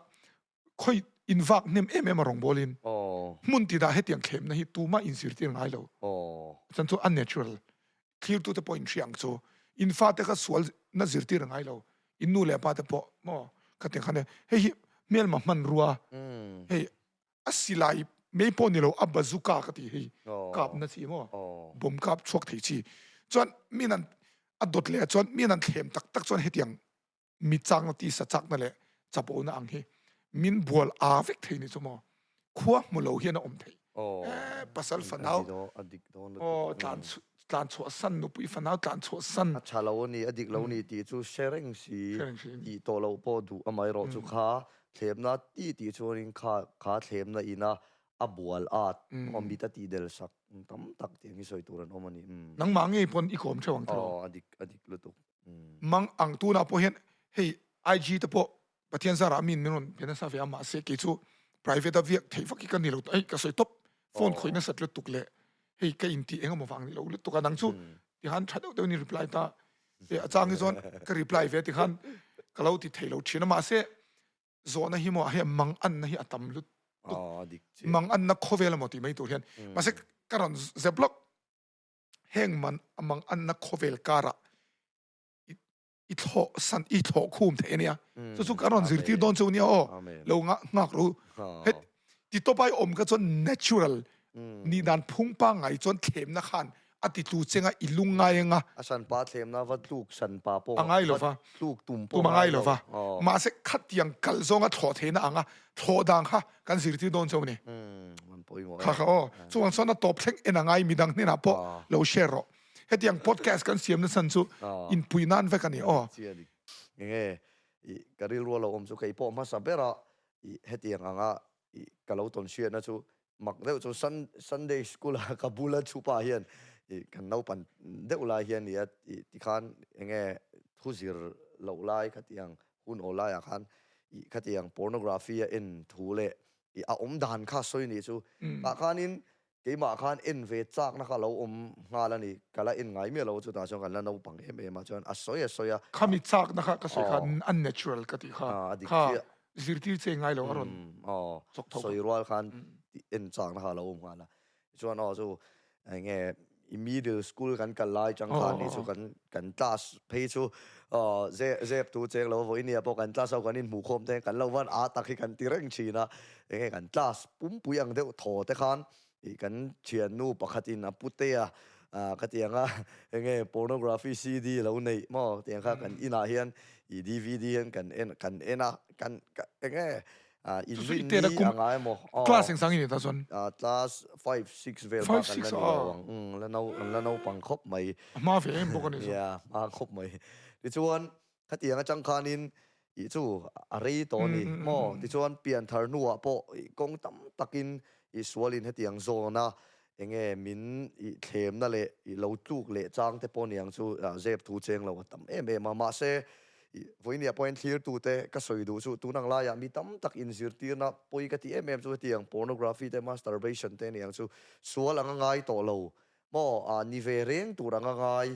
Speaker 1: khawi in vak hnem em em a rawn bawlin hmun ti dah hetiang thlemna hi tumah in zirtir ngai lo. Chuan chu a natural thlirtu te pawh in hria ang chu. In fate kha sual na zirtir a ngai lo. In nu leh pa te pawh maw. Khatiang khan hei hi hmelma hmanrua hei a silai mai pawh ni lo a bazooka ka tih hei kap na chi maw bomb kap chhuak thei chi chuan min an a dawt leh ah chuan min an thlem tak tak chuan hetiang mi chakna tisa chakna leh chapona ang hi min bual aa vek thei ni chu maw khua hmu lo hian a awm thei eh pasal fanau aw tlan tlan chhuah san nupui fanau tlan chhuah san
Speaker 2: a tha lo ani a dik lo ni tih chu hre reng si tih tawh loh pawh duh amaherawh chu kha thlemna ti tih chuanin kha kha thlemna ina a bual at maw mit a tih del sak tam tak tih ang hi sawi tur an awm a ni.
Speaker 1: Nangmah ngei pawn i kawm theuh ang tiraw?
Speaker 2: Aw a dik a dik lutuk.
Speaker 1: Mang ang tunah pawh hian hei IG te pawh Pathian zarah miin min rawn pe nasa ve a mahse kei chu private a viak theih vak hi ka ni lo hei ka sawi tawp phone khawih nasat lutuk leh hei ka intih eng emaw vang ni lo lutuk a nang chu tikhan tha deuh deuhin i reply ta e a chang hi chuan ka reply ve tikhan ka lo ti thei lo thin a mahse zawhna hi maw hei mang anna hi a tam lutuk mang anna khawvel emaw tih mai tur hian mahse ka rawn zep lawk heng man mang anna khawvel karah i thlawh san i thlawh khum thei ania chu chu kan rawn zirtir dawn chu nia aw lo nga nghak ru het ti tawpai awm kha chuan natural ni dan phung pangngai chuan thlemna khan a ti tlu chenga i lung ngai anga
Speaker 2: a san pa thlemna va tluk san pa
Speaker 1: pawh a ngai lova
Speaker 2: tluk tum pawh
Speaker 1: a ngai lova mahse khatiang kal zawnga thlawh theihna anga thlawh dan kha kan zirtir dawn chu ani kha kha aw chuvang chuan a tawp thleng en a ngai midang hnenah pawh lo share rawh Hetiang podcast kan siam nachhan chu inpui nan vek a ni aw.
Speaker 2: Enge i ka rilru a lo awm chu kei pawh hmasa bera i hetiang anga i ka lo tawn hriatna chu mak deuh chu Sunday school a ka bula thupa hian i kan naupan deuh lai hian i a i tikhan enge thu zir loh lai khatiang hun aw laiah khan i khatiang pornography a en thu leh i a awm dan kha sawi nih chu tah khanin Keimah khan en ve chakna kha a lo awm nghal a ni, ka la en ngai miah lo chutah chuan kan la naupang em em a chuan a sawi a sawi a.
Speaker 1: Khami chakna kha ka sawi kha unnatural ka tih kha, kha zirtir che ngai lo a rawn chawk tho.
Speaker 2: Sawi rual khan en chakna kha a lo awm nghal a, chuan aw chu eng nge i middle school kan kal lai chang khan ni chu kan kan class phei chu aw zep tu cheng lo vawiin nia pawh kan class ho kan inhmuh khawm te kan lo van a tak hi kan ti reng thin a. Enge kan class pumpui ang deuh thaw te khan ih kan thiannu pakhatin a putea ah ka ti ang a enge pornography CD lo neih maw tiang kha kan inah hian ih DVD hian kan en kan en a kan enge ah inrin ni a ngai emaw
Speaker 1: aw class eng sang i ni ta chuan
Speaker 2: ah class 5 6 vel bak kan la ni lo ang umm la nau kan la naupang khawp mai
Speaker 1: a hma ve em bawk a ni
Speaker 2: chu nia hma khawp mai tichuan Khatiang atang khanin ih chu a rei tawh a ni maw? Tichuan pianthar hnuah pawh ih kawng tam takin ih sualin hetiang zawna enge min ih thlemna leh ih lo tluk leh chang te pawh niang chu zep thu cheng lo a tam em em a. Mahse ih vawinia pawhin thlirtute ka sawi duh chu tun ang laiah mi tam tak inzirtirna pawi ka ti em em chu hetiang pornography te masturbation te niang chu sual anga ngai tawh lo Maw ah ni ve reng tur anga ngai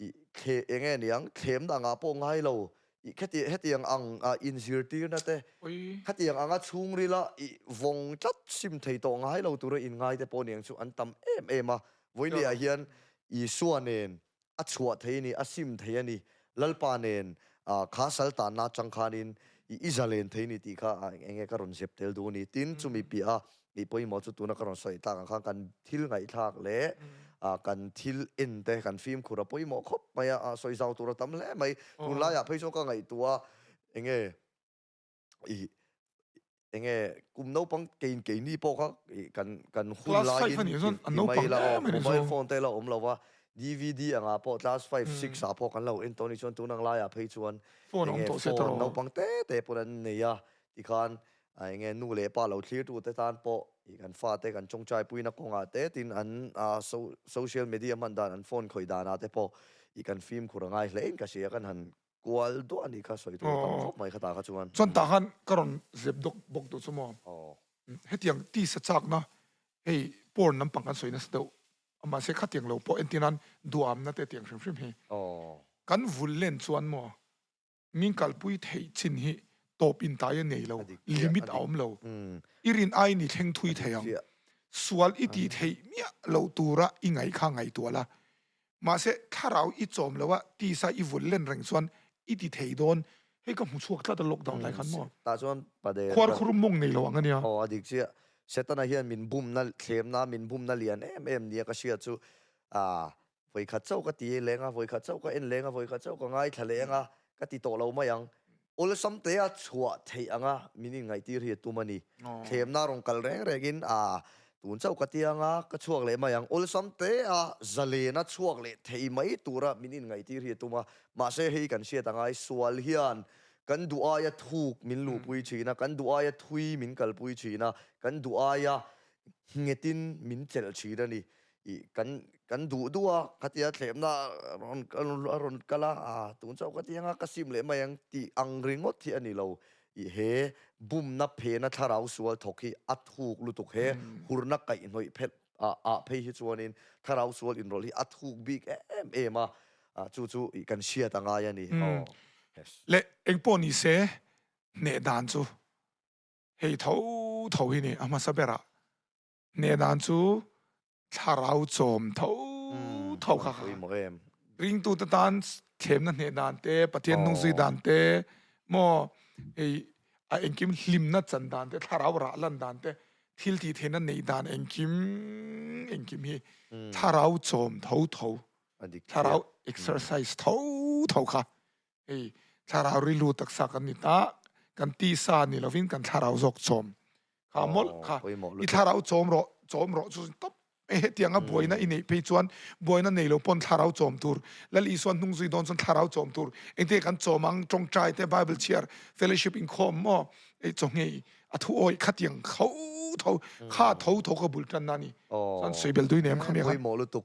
Speaker 2: i thle eng nge niang thlemna angah pawh ngai lo i kheti hetiang ang ah inzirtirna te khatiang anga chhungrila i vawng tlat sim thei tawh ngai lo tura inngai te pawh niang chu an tam em em a vawinia hian Isua nen a chhuah thei a ni a sim thei a ni Lalpa nen ah kha sal tanna atang khanin i i zalen thei a ni tih kha ah eng nge ka rawn zep tel duh a ni tin chumi piah a Tih pawimawh chu tuna ka rawn sawi tlak ang khan kan thil ngaihthlak leh kan thil en te kan fimkhur a pawimawh khawp mai a, sawi zau tur a tam hle mai. Tunlaiah phei chuan ka ngaihtuah a, enge ih enge kum naupang kein keini pawh kha ih kan kan hun laiin ti mai ila aw mobile phone te la awm lo va, DVD angah pawh class five six ah pawh kan lo en tawh a nih chuan tun ang laiah phei chuan enge phone naupang te te pawn an nei a tikhan A enge nu leh pa lo thlirtute tan pawh ih kan fate kan tawngtai puina kawngah te tin an social media hman dan an phone khawih danah te pawh ih kan fimkhur a ngai hle in ka hria kan han kual duah a nih kha sawi tur tam khawp mai kha ta kha chuan.
Speaker 1: Chuan tah khan ka rawn zep dawk bawk duh chu maw? Hetiang tisa chakna hei porn lampang kan sawi nasa deuh a mahse khatiang lo pawh entir nan duamna te tiang hrim hrim hi kan vul len chuan maw Min kalpui theih chin hi tawp intai a nei lo, limit a awm lo. I rin aiin i thleng thui thei ang. Sual i tih theih miah loh tura i ngaih kha ngaihtuah la. Mahse, thlarau i chawm loh a, tisa i vul len reng chuan i ti thei dawn. Hei ka hmu chhuak tlat a lockdown lai khan maw?
Speaker 2: Tah chuan Pader
Speaker 1: Khuar khurum mawng nei lo ang a nia.
Speaker 2: Aw a dik chiah. Setana hian min bumna thlemna min bumna lian em em nia ka hriat chu ah vawikhat chauh ka ti leng a, vawikhat chauh ka en leng a, vawikhat chauh ka ngaithla leng a, ka ti tawh lo mai ang. Awlsam tea chhuah theih anga min inngaihtir hi a tum a ni. Thlemna rawn kal reng rengin ah tun chauh ka ti anga ka chhuak leh mai ang. Awlsam tea zalena chhuak leh thei mai tura min inngaihtir hi a tum a. Mahse hei kan hriat angai sual hian kan duh aia thuk min luhpui thin a, kan duh aia thui min kalpui thin a, kan duh aia nghetin min chelh thin a ni. Ih kan kan duh duh a, khatia thlemna rawn a rawn kal a, ah tun chauh ka ti anga ka sim leh mai ang tih ang ringawt hi a ni lo. Ih he bumna phena thlarau sual thawk hi a thuk lutuk he hurna kaihhnawih phelh ah ah phei hi chuanin thlarau sual inrawlh hi a thuk bik em em a, ah chu chu ih kan hriat a ngai a ni. Aw.
Speaker 1: Yes. Leh engpawh ni se hneh dan chu hei tho tho hi ni a hmasa berah Hneh dan chu thlarau chawm tho tho kha kha. Ringtute tan thlemna hneh dan te, Pathian hnungzui dan te, maw hei a engkim hlimna chan dan te, thlarau rah lan dan te, thil tih theihna neih dan engkim engkim hi thlarau chawm tho tho, thlarau exercise tho tho kha hei thlarau rilru taksa kan ni ta, kan tisa ni lovin kan thlarau zawk chawm Kha mawlh kha i thlarau chawm rawh, chawm rawh chu tawp mai hetianga buaina i neih phei chuan buaina nei lo pawn thlarau chawm tur, Lal Isuan hnung zui dawn chuan thlarau chawm tur, engtin kan chawm ang, tawngtai te, Bible chhiar, fellowship inkhawm maw, ei chawngei a thu awih khatiang tho tho, kha tho tho ka bul tanna a ni. Chuan sawi bel dui nem kha mi a khan.
Speaker 2: Pawimawh lutuk.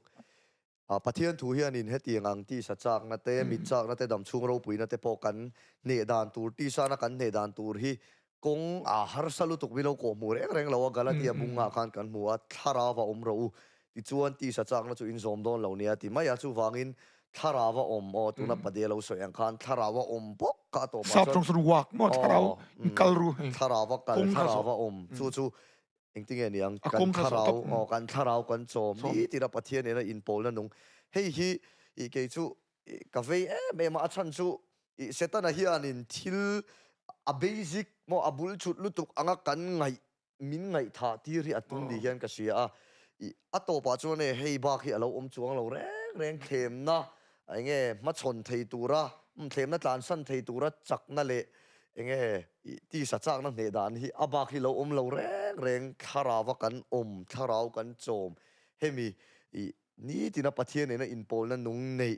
Speaker 2: Pathian thu hianin hetiang ang tisa chakna te, mit chakna te, damchhung ropuina te pawh kan hneh dan tur, tisana kan hneh dan tur hi kawng a harsa lutuk mi lo kawh hmu reng reng lo a, Galatia bungah khan kan hmu a, Thlarau a awm rawh u, tichuan tisa chakna chu in zawm dawn lo nia ti mai a, chuvangin Thlarau a awm, aw tuna Padea lo sawi ang khan Thlarau a awm bawk kha a tawpah chuan,
Speaker 1: Sap tawng chuan walk maw, Thlarau in kal ru hei,
Speaker 2: Thlarau a kal, Thlarau a awm, chu chu Engtinge ni ang? Kan thlarau, aw, kan thlarau kan chawm ni tira Pathian nena inpawlna nung. Hei hi ih kei chu ih ka vei em em a, a chhan chu ih Setana hianin thil a basic maw a bul chhut lutuk anga kan ngaih min ngaihthah tir hi a tum ni hian ka hria a. Ih a tawpah chuan e hei bak hi a lo awm chuang lo reng reng thlemna enge hmachhawn thei tura thlemna tlansan thei tura chakna leh Enge i tisa chakna hneh dan hi a bak hi lo awm lo reng reng thlarau a kan awm, thlarau kan chawm. Hemi i nitina Pathian nena inpawlna nung neih,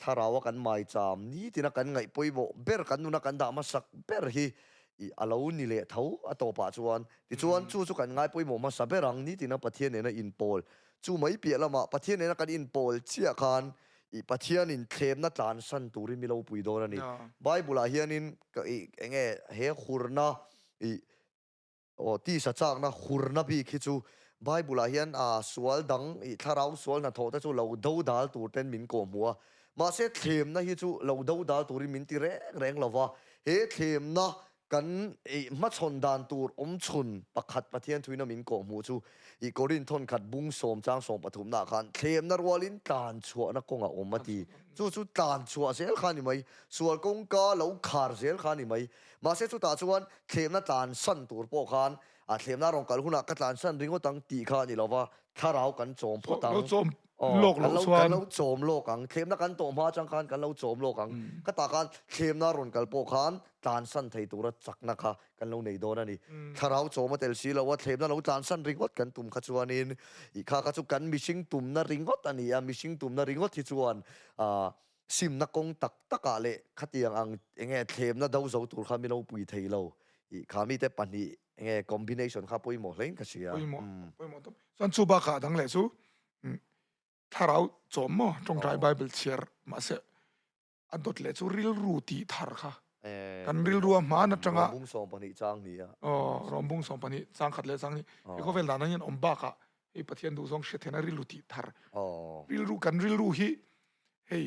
Speaker 2: thlarau a kan maicham, nitina kan ngaih pawimawh ber, kan nuna kan dah hmasak ber hi i a lo ni leh tho a tawpah chuan. Tichuan chu chu kan ngai pawimawh hmasa ber ang, nitina Pathian nena inpawl. Chu mai piah lamah Pathian nena kan inpawl chiah khan I Pathianin thlemna tlansan turin mi lo pui dawn a ni. Bible-ah hianin ka i enge he hurna i aw tisa chakna hurna bik hi chu Bible-ah hian a sual dang i thlarau sual hnathawh te chu lo do dal tur ten min kawhhmuh a. Mahse thlemna hi chu lo do dal turin min ti reng reng lo va. He thlemna Kan hmachhawn dan tur awm chhun pakhat Pathian thuina min kawhhmuh chu i Korinth thawnkhat bung sawm chang sawm pathumnaah khan thlemna rualin tlan chhuahna kawng a awm a ti. Chu chu tlan chhuah zel kha a ni mai, sual kawngka lo khar zel kha a ni mai. Mahse chutah chuan thlemna tlan san tur pawh khan a thlemna rawn kal hunah ka tlan san ringawt ang tih kha a ni lo va, thlarau kan chawm phawt ang.
Speaker 1: Aw,
Speaker 2: kan lo kan lo chawm lawk ang. Thlemna kan tawh hma atang khan kan lo chawm lawk ang. Khatah khan thlemna rawn kal pawh khan tlansan thei tura chakna kha kan lo nei dawn a ni. Thlarau chawm a tel si lo a, thlemna lo tlansan ringawt kan tum kha chuanin ih kha kha chu kan mihring tumna ringawt a ni a, mihring tumna ringawt hi chuan ah simna kawng tak takah leh khatiang ang enge thlemna do zo tur kha mi lo pui thei lo. Ih kha mite pahnih enge combination kha pawimawh hlein ka hria.
Speaker 1: Pawimawh, pawimawh tawp. Chuan chu bakah dang leh chu thlarau chawm maw tawngtai Bible chhiar mahse a dawt leh chu rilru tih thar kha kan rilru a hman atanga
Speaker 2: Rawmbung 12 chang ni a.
Speaker 1: Aw rawmbung 12 chang khat leh chang ni he khawvel dan ang hian awm bakah hei Pathian duhzawng hriat theihna rilru tih thar rilru kan rilru hi hei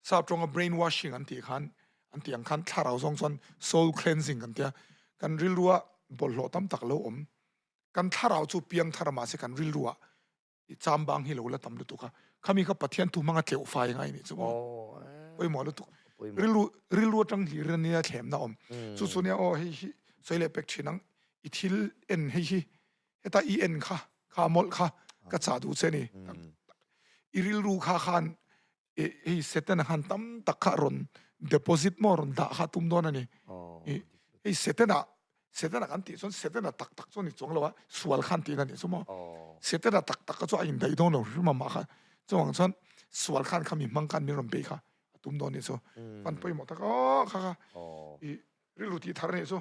Speaker 1: Sap tawnga brain washing an tih khan an tih ang khan thlarau zawng chuan soul cleansing kan tia kan rilrua bawlhhlawh tam tak lo awm kan thlarau chu piang thar mahse kan rilrua i chambang hi lo la tam lutuk a khami kha Pathian thu hmanga tleuh fai ngai nih chu maw pawimawh lutuk. Rilru rilru atang hlir ania thlemna awm. Chu chu nia aw hei hi sawi leh pek thin ang. I thil en hei hi heta i en kha kha mawlh kha ka chah duh che ni. I rilru kha khan hei Setana khan tam tak kha rawn deposit maw rawn dah kha tum dawn a ni. Hei Setana Setana kan tih chuan Setana tak tak chu a ni chuang lo a, sual khan tihna a nih chu maw. Setana tak tak kha chu a indaih dawn lo hrim a mah kha. Chuvang chuan sual khan kha mi hmang khan min rawn bei kha a tum dawn a nih chu. Fan pawimawh tak aw kha kha i rilru tih thar a nih chu.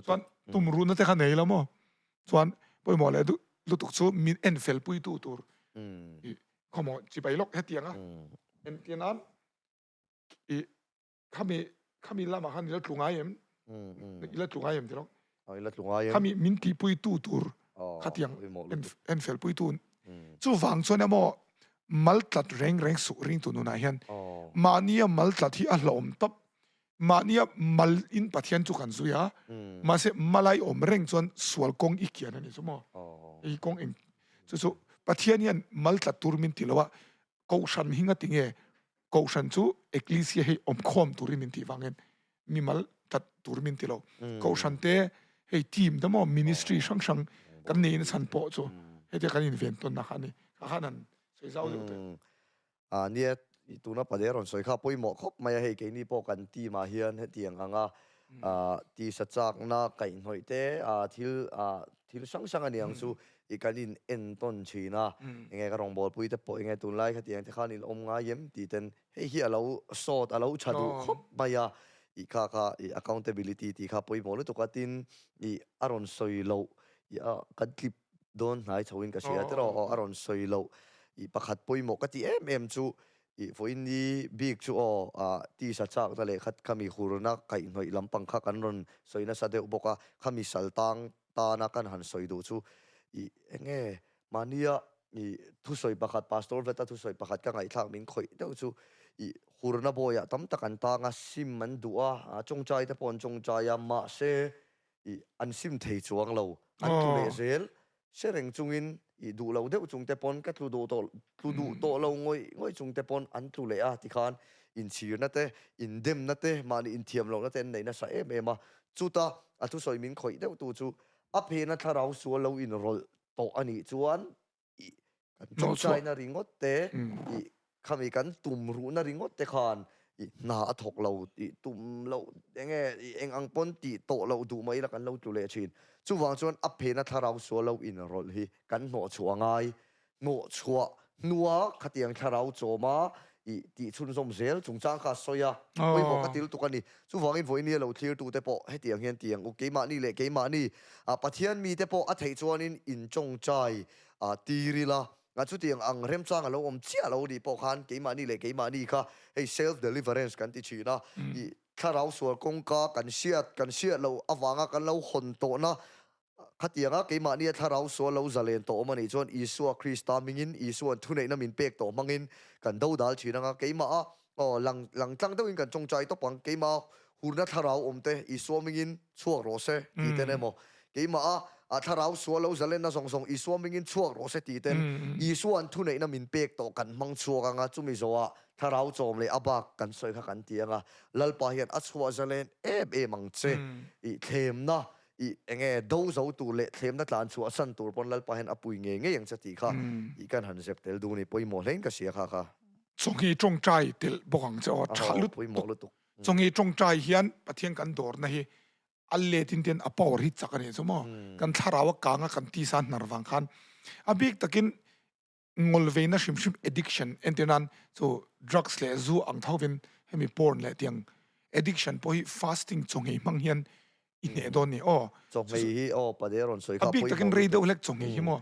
Speaker 1: Chuan tumruhna te kha nei lo maw. Chuan pawimawh leh lutuk chu min en fel puitu tur i khawmaw chibai lawk hetiang a entir nan i khami khami lamah khan i la tlu ngai em i la tlu ngai em ti lawk
Speaker 2: i la tlu ngai em
Speaker 1: khami min tihpui tu tur khatiang en fel pui tu chuvang chuan emaw mal tlat reng reng suh ringtu nunah hian mahnia mal tlat hi a hlawm tawp Mahnia mal in Pathian chu kan zui a, mahse malai awm reng chuan sual kawng i kian a ni chu maw? Hei kawng eng chu chu Pathian hian mal tlat tur min ti lo a, Kohhran hi nga ti nge? Kohhran chu Ecclesia hei awm khawm turin min tih vangin mi mal tlat tur min ti lo. Kohhran te hei team te maw ministry hrang hrang kan nei na chhan pawh chu hetia kan inven tawnna kha a ni. Kha khan han sawi zau deuh teh.
Speaker 2: A nia, tuna pade rawn sawi kha pawimawh khawp mai a, hei keini pawh kan team ah hian hetiang anga tisa chakna kaihhnawih te thil thil hrang hrang a niang chu i kan in entawn thin a, enge ka rawngbawlpui te pawh enge tunlai khatiang te khan in awm ngai em tih ten hei hi a lo sawt a lo tha duh khawp mai a, i kha kha i accountability tih kha pawimawh lutuk a tin i a rawn sawi loh i a kan tlip Dawn hnai chho in ka hria tiraw aw a rawn sawi loh i pakhat pawimawh ka ti em em chu i vawiin ni bik chu aw ah tisa chakna leh khat khami hurna kaihhnawih lampang kha kan rawn sawi nasa deuh bawk a khami sal tang tana kan han sawi duh chu i enge mahnia i thusawi pakhat pastor Veta thusawi pakhat ka ngaihthlak min khawih deuh chu i hurna bawiah tam tak an tang a sim an duh a tawngtai te pawh an tawngtai a mahse I an sim thei chuang lo, an tlu leh zel. Hre reng chungin i duh lo deuh chung te pawn ka tlu duh tawh tlu duh tawh lo ngawih ngawih chung te pawn an tlu leh a tikhan inchhirna te, indemna te, mahni inthiam lohna te an nei nasa em em a. Chuta a thusawi min khawih deuh tu chu a phena thlarau sual lo inrawlh tawh a nih chuan i kan tawngtaina ringawt te, i khami kan tum ruhna ringawt te khan i hna a thawk lo tih tum loh enge i eng ang pawn tih tawh loh duh mai ila kan lo tlu leh thin. Chuvang chuan a phena thlarau sual lo inrawlh hi kan hnawhchhuah a ngai. Hnawhchhuah hnua khatiang thlarau chawma i tih chhunzawm zel chungchang kha a sawi a, pawimawh ka til tuk a ni. Chuvangin vawinia lo thlirtute pawh hetiang hian ti ang u, keimahni leh keimahni Pathian mite pawh a theih chuanin intawngtai tir ila, chutiang ang remchang a lo awm chiah lo nih pawh khan keimahni leh keimahni kha hei self deliverance kan ti thin a, i thlarau sual kawngka kan hriat kan hriat loh avanga kan lo hawn tawhna Khatianga keimahnia thlarau sual lo zalen tawh awm a nih chuan Isua Krista hmingin Isua'n thuneihna min pek tawh hmangin kan dodal thin anga keimaha aw lang lang tlang deuhin kan tawngtai tawp ang. Keimah hurna thlarau awmte Isua hmingin chhuak rawh se tih ten emaw keimaha a thlarau sual lo zalenna zawng zawng Isua hmingin chhuak rawh se tih ten Isua'n thuneihna min pek tawh kan hmang chhuak anga chumi zawhah thlarau chawm leh a bak kan sawi kha kan ti anga Lalpa hian a chhuah zalen em em ang che i thlemna I enge do zo tur leh thlemna tlan chhuah san tur pawn Lalpa hian a pui ngei ngei ang che tih kha i kan han zep tel duh ni pawimawh hlein ka hria kha kha.
Speaker 1: Chawnghi tawngtai telh bawk ang che aw tha lutuk. Chawnghi tawngtai hian Pathian kan dawrna hi a let in ten a power hi chak a nih chu maw. Kan thlarau a kang a kan tisa hnar vang khan a bik takin ngawlveina hrim hrim addiction entir nan chu drugs leh zu ang tho vin hemi porn leh tiang addiction pawh hi fasting chawnghei hmang hian i hneh dawn ni aw.
Speaker 2: Chawnghei hi aw pade rawn sawi kha
Speaker 1: pawimawh lutuk. A bik takin rei deuh hlek chawnghei hi maw.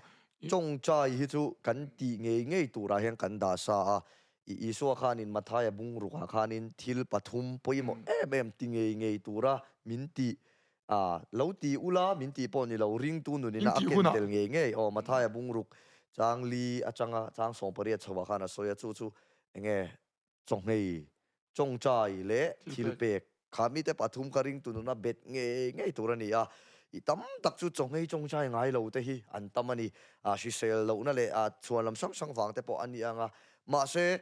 Speaker 2: Chawngchai hi chu kan tih ngei ngei turah hian kan dah sa a, i Isua khanin Mathaia bungrukah khanin thil pathum pawimawh em em ti ngei ngei tura min tih A, lo ti ula min tih pawh ni lo, ringtu nunina a ken tel ngei ngei. Aw, Mathaia bungruk chang li atanga chang 18 chhoah khan a sawi a, chu chu enge chawnghei, chawngchai leh thilpek kha mite pathum kha ringtu nuna bet ngei ngei tur a ni a. I tam tak chu chawnghei chawngchai ngai lo te hi an tam a ni. A hrisel lohna leh a chhuan lam hrang hrang vang te pawh a ni ang a. Mahse.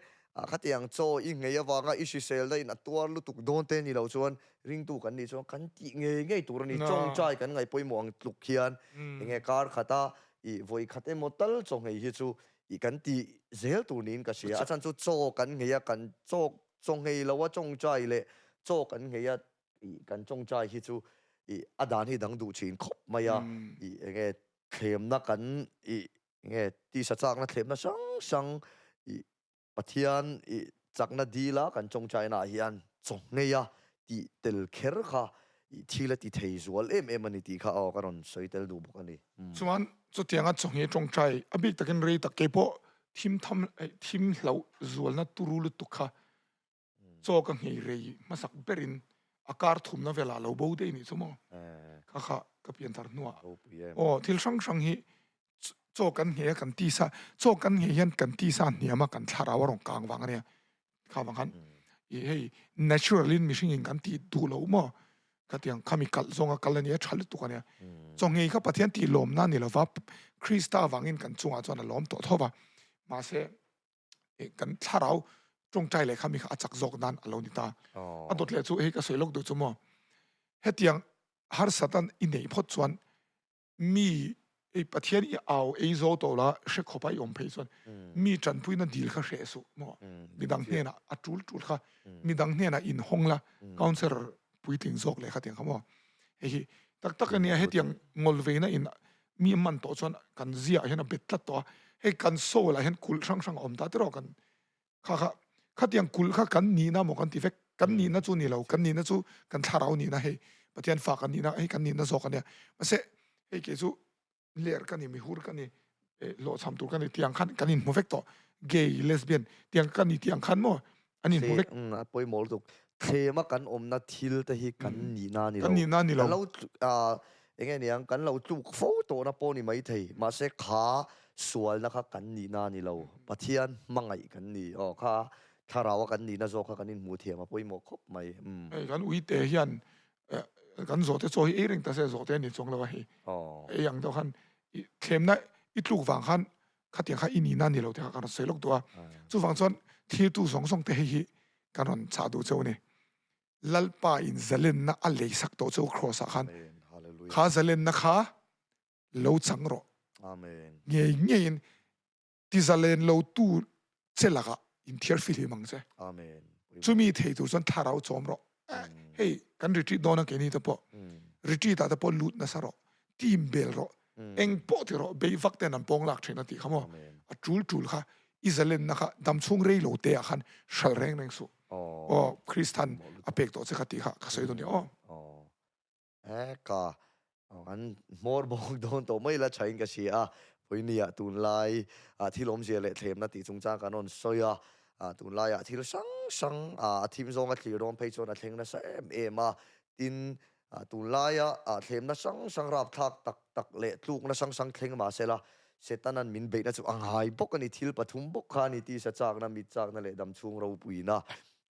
Speaker 2: Khatiang chaw i nghei avanga i hriselna in a tuar lutuk dawn te ni lo chuan ringtu kan nih chuan kan tih ngei ngei tur a ni. Chawngchai kan ngaih pawimawh ang tluk hian enge kar khata i vawi khat emaw tal chaw nghei hi chu i kan tih zel tur niin ka hria. A chhan chu chaw kan nghei a, kan chaw chaw nghei lo a chawngchai leh chaw kan nghei a i kan chawngchai hi chu i a dan hi dang duh thin khawp mai a. I enge thlemna kan i Nge tisa chakna thlepna hrang hrang i Pathian i chakna dila kan tawngtaina ah hian chaw ngei a tih tel kher kha i thil a ti thei zual em em a ni tih kha aw ka rawn sawi tel duh bawk a ni.
Speaker 1: Chuan chutianga chaw nghei tawngtai a bik takin rei tak keipawh thim tham thim hlauh zualna turu lutuk kha Chaw ka nghei rei hmasak berin a kar thumna velah lo bo daih nih chu maw? Kha kha ka pian thar hnuah. Aw, thil hrang hrang hi chaw kan nghei a kan tisa, chaw kan nghei hian kan tisa hniam a kan thlarau a rawn kang vang a nia. Kha vang khan i hei natural in mihring in kan tih duh lo maw? Khatiang khami kalh zawnga kal a nia, tha lutuk a nia. Chaw nghei kha Pathian tih lawmna ni lova Krista vangin kan chungah chuan a lawm tawh tho va. Mahse, kan thlarau tawngtai leh kha mi kha a chak zawk nan a lo ni ta. A dawt leh chu hei ka sawi lawk duh chu maw, hetiang harsatan i neih phawt chuan mi ei Pathian i au ei zo tawh la hre khawp a i awm phei chuan mi tanpuina dil kha hreh suh maw, midang hnenah a tul tul kha midang hnenah inhawng la counsellor puitling zawk leh kha tiang kha maw. Hei hi tak tak a nia hetiang ngawl veina in mi man tawh chuan kan ziah hian a bet tlat tawh a, hei kan soul ah hian kulh hrang hrang a awm ta tiraw kan kha kha khatiang kulh kha kan nihna maw kan ti vek kan nihna chu ni lo kan nihna chu kan thlarau nihna hei Pathian fa kan nihna hei kan nihna zawk a nia mahse hei kei chu ler ka ni mihur ka ni eh hlawhchham tur ka ni tiang khan kan inhmu vek tawh gay lesbian tiang ka ni tiang khan maw an inhmu vek.
Speaker 2: A pawimawh lutuk. Thlema kan awmna thil te hi kan nihna a ni lo.
Speaker 1: Kan nihna a ni lo.
Speaker 2: Kan lo eng nge niang kan lo tluk fo tawhna pawh ni maithei. Mahse kha sualna kha kan nihna a ni lo. Pathian hmangaih kan ni. Aw kha thlarau a kan nihna zawk kha kan inhmuh thiam a pawimawh khawp mai.
Speaker 1: Hei kan uite hian kan zawhte chaw hi ei reng ta se zawhte a ni chuang lo a hei. Ei ang deuh khan thlemna i tluk vang khan Khatiang kha i nihna ni lo te kha kan rawn sawi lawk duh a. Chuvang chuan thiltu zawng zawng te hei hi kan rawn chah duh cheu a ni. Lalpa in zalenna a lei sak tawh cheu Kraws ah khan kha zalenna kha lo chang rawh. Ngei ngeiin ti zalen lo tu che lakah inthiar fihlim ang che. Chumi thei tur chuan thlarau chawm rawh. Hei kan retreat dawn a keini te pawh retreat ah te pawh lut nasa rawh, team bel rawh, eng pawh ti rawh, beih vak ten an pawng lak thin a tih kha maw. A tul tul kha i zalenna kha damchhung rei lo te ah khan hral reng reng suh. Aw Kristan a pek tawh che kha tih kha ka sawi dawn nia aw.
Speaker 2: He ka an hmawr bawk dawn tawh mai la thain ka hria a, Pawiniah tunlai thil awmzia leh thlemna tih chungchang kan rawn sawi a, tunlaiah thil hrang hrang a thim zawnga thlir dawn phei chuan a thleng nasa em em a, tin tunlaia thlemna hrang hrang rapthlak tak tak leh tlukna hrang hrang thleng mahsela Setana'n min beihna chu a ngai bawk a ni, thil pathum bawk kha a ni, tisa chakna, mit chakna leh damchhung ropuina.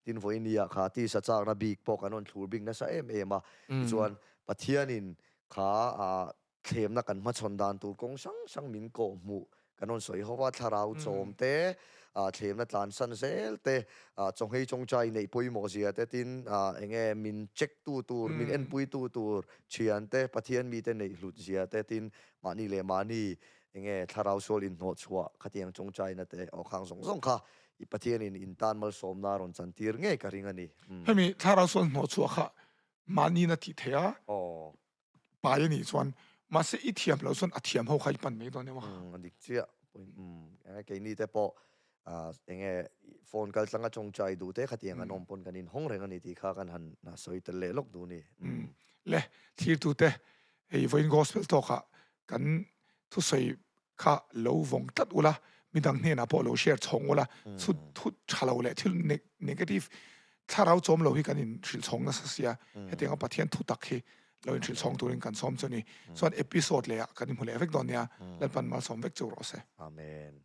Speaker 2: Tin vawinia kha tisa chakna bik pawh kan rawn thlur bik nasa em em a, tichuan Pathianin kha thlemna kan hmachhawn dan tur kawng hrang hrang min kawh hmuh kan rawn sawi ho a, thlarau chawm te, thlemna tlansan zel te, chawnghei chawngchai neih pawimawh zia te, tin enge min check tu tur, min enpui tu tur thian te, Pathian mite neih hlut zia te, tin mahni leh mahni enge thlarau sual inhnawh chhuah khatiang chawngchaina te aw khang zawng zawng kha I Pathianin in tan malsawmna a rawn chantir ngei ka ring a ni.
Speaker 1: Hemi thlarau sual hnawh chhuah kha mahniin a tih theih a, pai a nih chuan mahse i thiam loh chuan a thiam ho kha i pan mai dawn emaw kha.
Speaker 2: A dik chiah. Keini te pawh enge phone kal tlanga tawngtai duh te khatiang an awm pawn kan inhawng reng a ni tih kha kan han sawi tel leh lawk duh a ni.
Speaker 1: Le thirtute hei vawiin gospel talk ah kan thusawi kha lo vawng tlat ula, midang hnenah pawh lo share chhawng ula, chhut thut tha lo leh thil negative thlarau chawm lo hi kan in hrilh chhawng nasa sia, hetianga Pathian thu tak hi lo in hrilh chhawng turin kan sawm chu ni. Chuan episode leh ah kan inhmu leh vek dawn nia, Lalpan malsawm vek chu rawh se.
Speaker 2: Amen.